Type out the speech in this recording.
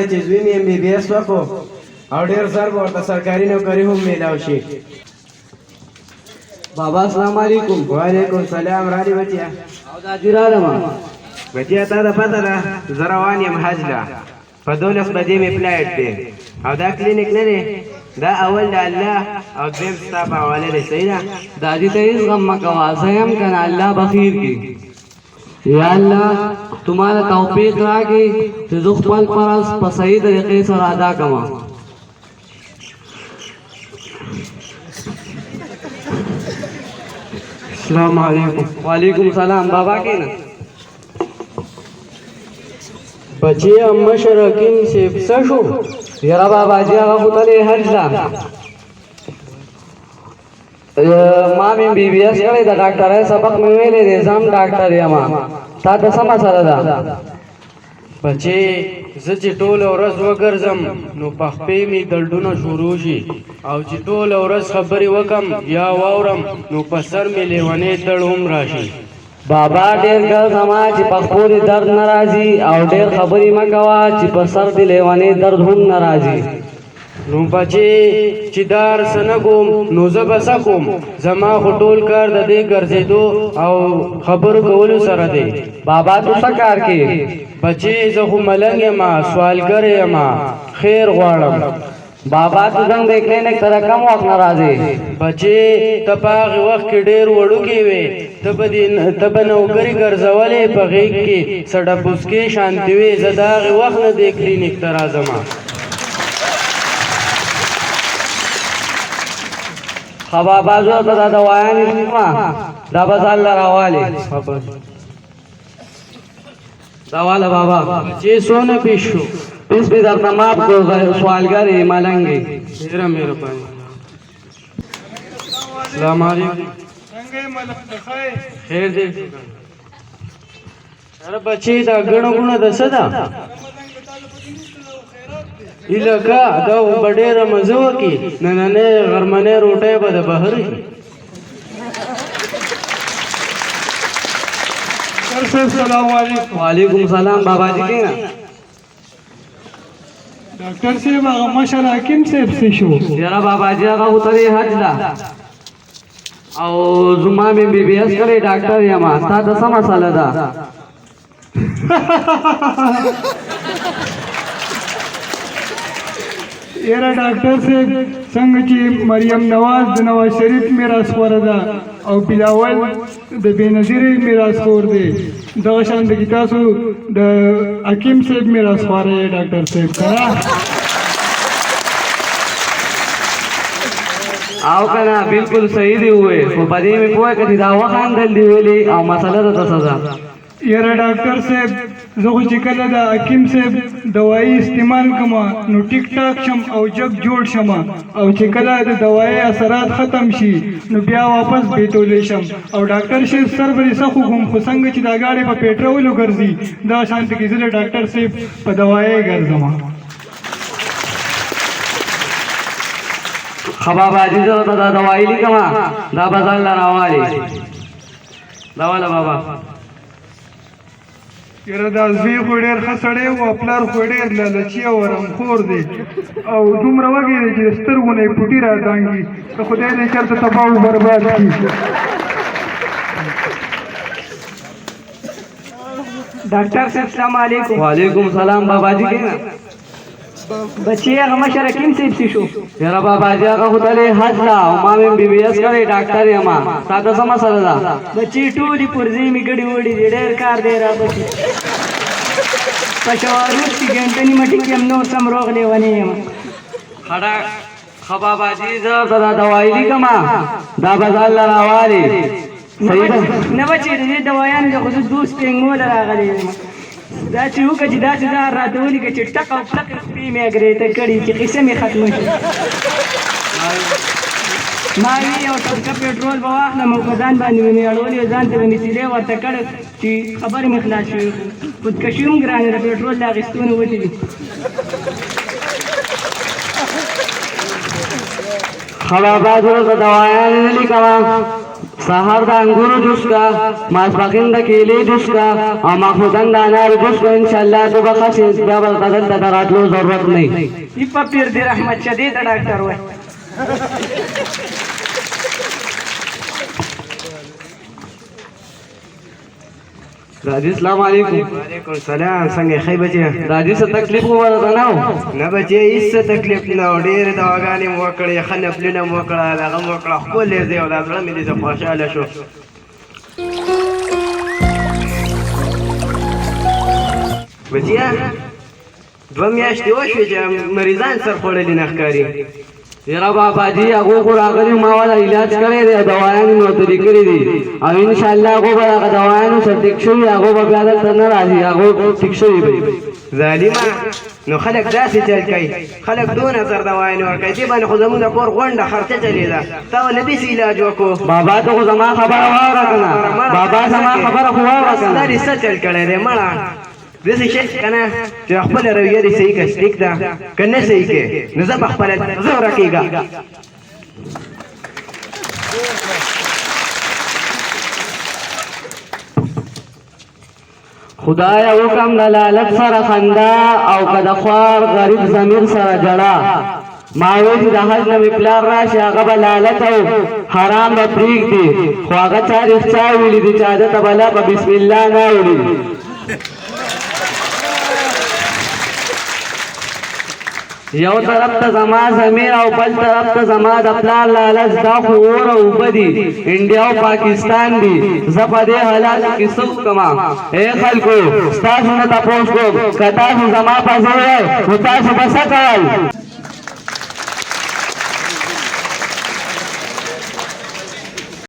دی چې زوی مې ایم بي بي اس وکړو او ډېر زر به ورته سرکاري نوکري هم میلاو شي. بابا السلام علیکم. وعلیکم سلام، رالی بچیا. او دا جی راغلم. بچیا تا ته پته ده زه روان یم حج له، په 12 بجې مې فلایټ دی او دا کلینیک نه دی، دا اول د الله او دویم ستا په حواله دی، صحیح ده؟ دادی ته هېڅ غم مه کوه، زه یم که نه، الله به خیر کړي. یا الله ته ماله توفیق راکړې چې زه خپل فرض په صحیح طریقې سره ادا کړم. السلام علیکم. وعلیکم سلام. بابا کېنه. بچیه مشر حکیم صاحب څه شو؟ یاره بابا جي هغه خو تللی حج له، ما مې بي بي اس کړی، د ډاکټرۍ سبق مې ویلی دی، زه هم ډاکټر یم. تا ته څه مسله ده؟ بچې زه چې ټوله ورځ وګرځم نو په خپې مې دردونه شروع شي، او چې ټوله ورځ خبرې وکم یا واورم نو په سر مې لیونی دړ هم راشي. بابا ډېر ګرځه ما چې په خپو دې درد نه راځي، او ډېر خبرې مه کوه چې په سر دې لیونی درد هم نه راځي. نو بچې چې دا هر څه نه کوم نو زه به څه کوم؟ زما خو ټول کار د دې ګرځېدو او خبرو کولو سره دی. بابا ته څه کار کې؟ بچې زه خو ملنګ یم، سوالګر یم، خیر غواړم. بابا ته زموږ د کلینیک سره کم وخت نه راځې؟ بچې ته په هغې وخت کې ډېر وړوکی وې، ته به نوکري ګرځولې، په غېږ کې څه ډبوسکې شانتې وې، زه د هغې وخت نه دې کلینیک ته راځم. ښه بابا زه ورته دا دوایانې لیکم، دا به ځان له راوالې. دا واله بابا. چې څونه پیش شو؟ پیس مې درته معاف کړو، سوالګر یې، ملنګ یې. ډېره مهرباني. السلام علیکم. څنګه یې ملک، ښه یې؟ خیر دی. یاره بچې دا ګڼه ګوڼه د څه ده؟ هیله کا دا خو به ډېره مزه وکړي، نننۍ غرمنۍ روټۍ به د بهر وي. ډاکټر صاحب سلام علیکم. وعلیکم سلام. بابا جی کېنه. ډاکټر صاحب هغه مشر حکیم صاحب څه شو؟ یاره بابا جی هغه خو تللی حج له، او زما مې بي بي اس کړی، ډاکټر یم. تا ته څه مسله ده؟ یاره ډاکټر صاحب څنګه چې مریم نواز د نواز شریف میراث خوره ده او بلاول د بېنظیر میراث خور دی، دغه شان د تاسو د حکیم صاحب میراث خواره یې ډاکټر صاحب که نه؟ او که نه، بالکل صحیح دی وویل، خو په دې مې پوه کړه چې دا وخاندل دي ولې او مسله درته څه ده؟ یاره ډاکټر صاحب زه خو چې کله د حکیم صاحب دوایي استعمال کوم نو ټیک ټاک شم او جګ جوړ شم، او چې کله د دوایي اثرات ختم شي نو بیا واپس بیتولی شم. او ډاکټر صاحب سر به دې څه خوږوم، خو څنګه چې دا ګاډی په پیټرولو ګرځي دا شانتې کې زه د ډاکټر صاحب په دوایۍ ګرځم. ښه بابا جي زه درته دا دوایي لیکم، دا به ځان له راوالې. دا واله بابا. یاره دا زوی خو ډېر ښه سړی و، پلار خو ډېر لالچي او حرامخور دی او دومره وږی دی چې د سترګو نه یې پوټي رادانګي، که خدای دې چېرته تباه و برباد کړي. ډاکټر صاحب السلام علیکم. وعلیکم سلام. بابا جی کېنه. بچی هغه مشر حکیم صاحب څه شو؟ یاره بابا جی هغه خو تللی حج له، او ما مې بي بي اس کړی، ډاکټر یم. تا ته څه مسله ده؟ بچی ټولې پرزې مې ګډې وړې دي، ډېر کار دی را بچی. په شواروز کې ګنټه نیمه ټیک یم، نور سم روغ لیونی یم. ښه بابا جي زه درته دا دوایي لیکم، دا به ځان له راوالې. صحیح ده؟ نه بچې د دې دوایانو د خو زه دوه سپېنګمو له راغلی یم، دا چې وکړه چې داسې زهر راته ولیکه چې ټق او پړق خپې مې اګرېته کړي چې قیصه مې ختمه شي. ما وی یو ټوټه پټرول به واخلم او په ځان باندې به مې اړولي او ځان ته به مې سیلې ورته کړې چې خبرې مې خلاص شوې. خودکشي هم ګرانه ده، پټرول د اخیستو نه وتي دي. ښه بابا زه درته دوایانې نه لیکم، سهار د انګورو جوس کا، ماسپښین د کیلې جوس کا او ماخوذن د انارو جوس کا. انشاءالله ته به ښه شې، بیا به دلته د راتلو ضرورت نه وي. ای په پیر دې رحمت شه، دې ته ډاکټر وایي. دادی السلام علیکم. وعلیکم السلام، څنګه یې ښه بچی؟ دادی څه تکلیف خو ورته نه و؟ نه بچی، هېڅ څه تکلیف نه و، ډېرې دواګانې مو وکړې، ښه نفلونه مو وکړه، دغه مو وکړه، ښکلی ځای او دا زړه مې دې خوشحاله شو. بچیه دوه میاشتې وشوې چې مریضان سر خوړلي نه ښکاري. یاره بابا جي هغو خو راغلي، ما والا علاج کړی دی او دوایانې مې ورته لیکلي دي او انشاءالله هغو به هغه دوایانو سره ټیک شوي، هغو به بیا دلته نه راځي، هغو ټیک شوي به وي. ظالمه نو خلک داسې چل کوي، خلک دونه زر دوایانې ورکوي، دې باندې خو زموږ د کور غونډه خرچه چلېده، تا ولې داسې علاج وکړو؟ بابا ته خو زما خبره واوره که نه، بابا زما خبره خو واوره که نه. دا دې څه چل کړی دی مړه؟ داسې شی که نه چې خپله رویه دې صحیح کړه، ټیک ده، که نه صحیح کړې نو زه به خپله زه ورکېږه. خدای وکم د لالت سره خندا او که د خوار غریب ضمیر سره جړا. ما وی چې د حج نه مې پلار راشي هغه به لالت او حرام به پرېږدي، خو هغه چا رښتیا ویلي دي چې هغه ته به لا په بسم الله نه وړي. یو طرف ته زما ضمیر او بل طرف ته زما د پلار لالچ، دا خو اور او اوبه دي، انډیا او پاکستان دي. زه په دې حالاتو کې څه وکړم؟ ای خلکو، ستاسو نه تپوس کوم، که تاسو زما په ځای وای نو تاسو به څه کول؟